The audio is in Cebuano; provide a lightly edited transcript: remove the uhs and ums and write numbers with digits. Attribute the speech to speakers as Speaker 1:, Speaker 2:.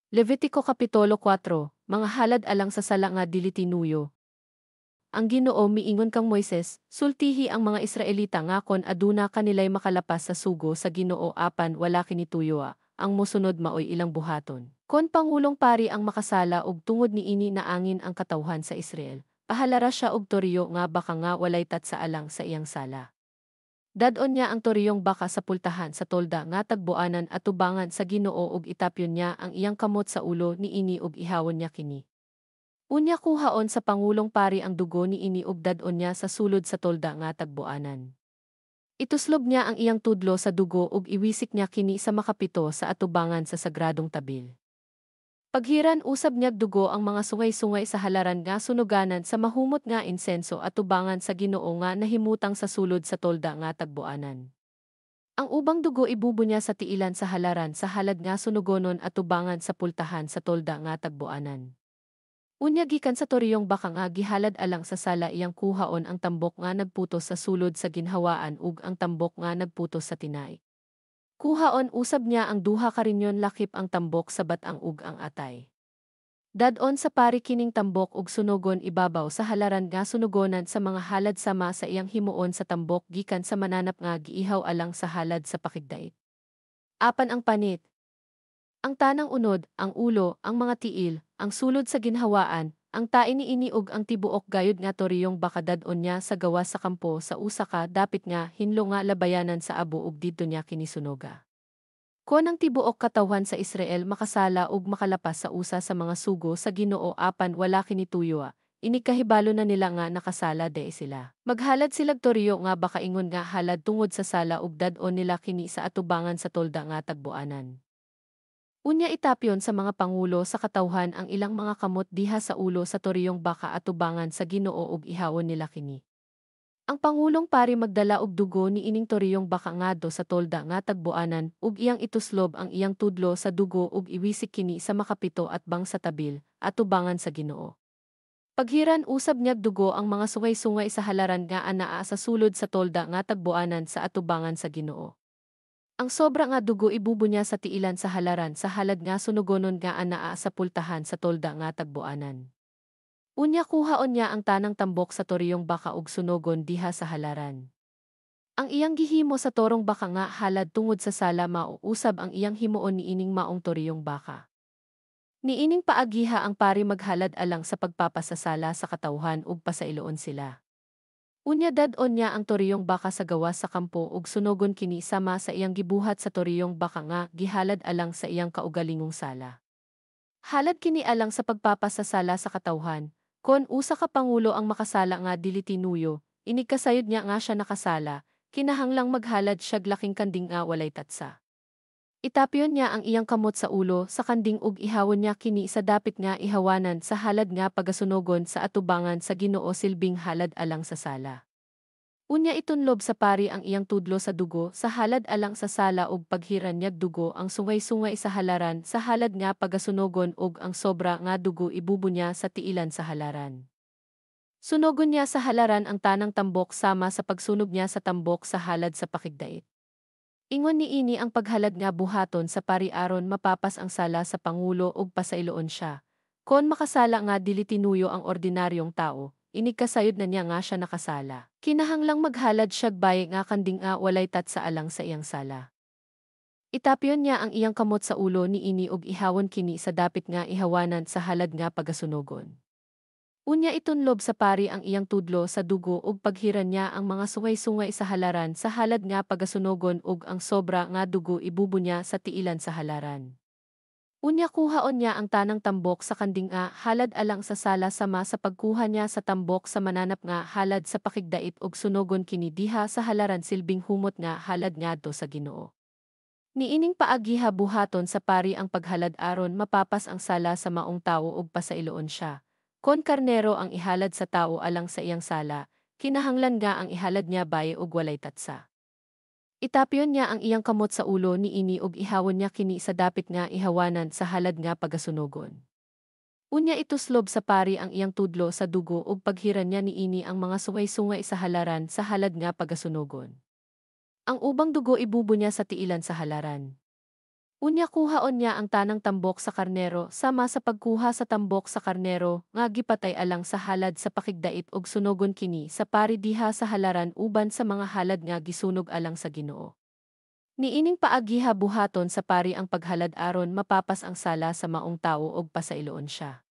Speaker 1: Levitiko Kapitulo 4, Mga halad alang sa sala nga dili tinuyo. Ang Ginoo miingon kang Moises, "Sultihi ang mga Israelita nga kon aduna kanilay makalapas sa sugo sa Ginoo apan wala kini tuyoa, ang mosunod maoy ilang buhaton. Kon pangulong pari ang makasala ug tungod niini naangin ang katawhan sa Israel, pahalara siya og toryo nga baka nga walay tatsa alang sa iyang sala. Dad-on niya ang toriyong baka sa pultahan sa tolda nga tagbuanan atubangan sa Ginoo ug itapyon niya ang iyang kamot sa ulo niini ug ihawon niya kini. Unya kuhaon sa pangulong pari ang dugo niini ug dad-on niya sa sulod sa tolda nga tagbuanan. Ituslob niya ang iyang tudlo sa dugo ug iwisik niya kini sa makapito sa atubangan sa sagradong tabil. Paghiran usab niyag dugo ang mga sungay-sungay sa halaran nga sunuganan sa mahumot nga insenso atubangan sa Ginoo nga nahimutang sa sulod sa tolda nga tagbuanan. Ang ubang dugo ibubo niya sa tiilan sa halaran sa halad nga sunugonon atubangan sa pultahan sa tolda nga tagbuanan. Unya gikan sa toriyong baka nga gihalad alang sa sala iyang kuhaon ang tambok nga nagputos sa sulod sa ginhawaan ug ang tambok nga nagputos sa tinai. Kuhaon usab niya ang duha ka rinyon lakip ang tambok sa bat-ang ug ang atay. Dad-on sa pari kining tambok ug sunogon ibabaw sa halaran nga sunugonan sa mga halad sama sa iyang himuon sa tambok gikan sa mananap nga giihaw alang sa halad sa pakigdait. Apan ang panit, ang tanang unod, ang ulo, ang mga tiil, ang sulod sa ginhawaan, ang tae niini ug ang tibuok gayod nga toriyong baka dad-on niya sa gawas sa kampo sa usa ka dapit nga hinlo nga labayanan sa abo ug didto niya kini sunoga. Kon ang tibuok katawhan sa Israel makasala ug makalapas sa usa sa mga sugo sa Ginoo apan wala kini tuyoa, inikahibalo na nila nga nakasala diay sila. Maghalad silag toryo nga baka ingon nga halad tungod sa sala ug dad-on nila kini sa atubangan sa tolda nga tagbuanan. Unya itapyon sa mga pangulo sa katawhan ang ilang mga kamot diha sa ulo sa toriyong baka atubangan sa Ginoo ug ihawon nila kini. Ang pangulong pari magdala og dugo niining toriyong baka ngadto sa tolda nga tagbuanan ug iyang ituslob ang iyang tudlo sa dugo ug iwisik kini sa makapito atbang sa tabil atubangan sa Ginoo. Paghiran usab niyag dugo ang mga sungay-sungay sa halaran nga anaa sa sulod sa tolda nga tagbuanan sa atubangan sa Ginoo. Ang sobra nga dugo ibubo niya sa tiilan sa halaran sa halad nga sunugonon nga anaa sa pultahan sa tolda nga tagbuanan. Unya kuhaon niya ang tanang tambok sa toriyong baka ug sunogon diha sa halaran. Ang iyang gihimo sa torong baka nga halad tungod sa sala mao usab ang iyang himuon niining maong toriyong baka. Niining paagiha ang pari maghalad alang sa pagpapasasala sa katawhan ug pasailoon sila. Unya dad-on niya ang toriyong baka sa gawas sa kampo ug sunogon kini sama sa iyang gibuhat sa toriyong baka nga gihalad alang sa iyang kaugalingong sala. Halad kini alang sa pagpapasasala sa katawhan. Kon usa ka pangulo ang makasala nga dili tinuyo, inikasayod niya nga siya nakasala, kinahanglang maghalad siyag laking kanding nga walay tatsa. Itapyon niya ang iyang kamot sa ulo sa kanding ug ihawon niya kini sa dapit nga ihawanan sa halad nga pagasunogon sa atubangan sa Ginoo silbing halad alang sa sala. Unya itunlob sa pari ang iyang tudlo sa dugo sa halad alang sa sala ug paghiran niyag dugo ang sungay-sungay sa halaran sa halad nga pagasunogon ug ang sobra nga dugo ibubo niya sa tiilan sa halaran. Sunogon niya sa halaran ang tanang tambok sama sa pagsunog niya sa tambok sa halad sa pakigdait. Ingon niini ang paghalad nga buhaton sa pari aron mapapas ang sala sa pangulo ug pasailoon siya. Kon makasala nga dili tinuyo ang ordinaryong tao, inikasayod na niya nga siya nakasala. Kinahanglang maghalad siyag baye nga kanding nga walay tatsa alang sa iyang sala. Itapyon niya ang iyang kamot sa ulo niini ug ihawon kini sa dapit nga ihawanan sa halad nga pagasunogon. Unya itunlob sa pari ang iyang tudlo sa dugo ug paghiran niya ang mga sungay-sungay sa halaran sa halad nga pagasunogon ug ang sobra nga dugo ibubo niya sa tiilan sa halaran. Unya kuhaon niya ang tanang tambok sa kanding nga halad alang sa sala sama sa pagkuha niya sa tambok sa mananap nga halad sa pakigdait ug sunogon kini diha sa halaran silbing humot nga halad ngadto sa Ginoo. Niining paagiha buhaton sa pari ang paghalad aron mapapas ang sala sa maong tawo ug pasailoon siya. Kon karnero ang ihalad sa tawo alang sa iyang sala, kinahanglan nga ang ihalad niya baye ug walay tatsa. Itapyon niya ang iyang kamot sa ulo niini ug ihawon niya kini sa dapit nga ihawanan sa halad nga pagasunogon. Unya ituslob sa pari ang iyang tudlo sa dugo ug paghiran niya niini ang mga sungay-sungay sa halaran sa halad nga pagasunogon. Ang ubang dugo ibubo niya sa tiilan sa halaran. Unya kuhaon niya ang tanang tambok sa karnero sama sa pagkuha sa tambok sa karnero nga gipatay alang sa halad sa pakigdait ug sunogon kini sa pari diha sa halaran uban sa mga halad nga gisunog alang sa Ginoo. Niining paagiha buhaton sa pari ang paghalad aron mapapas ang sala sa maong tawo og pasailoon siya.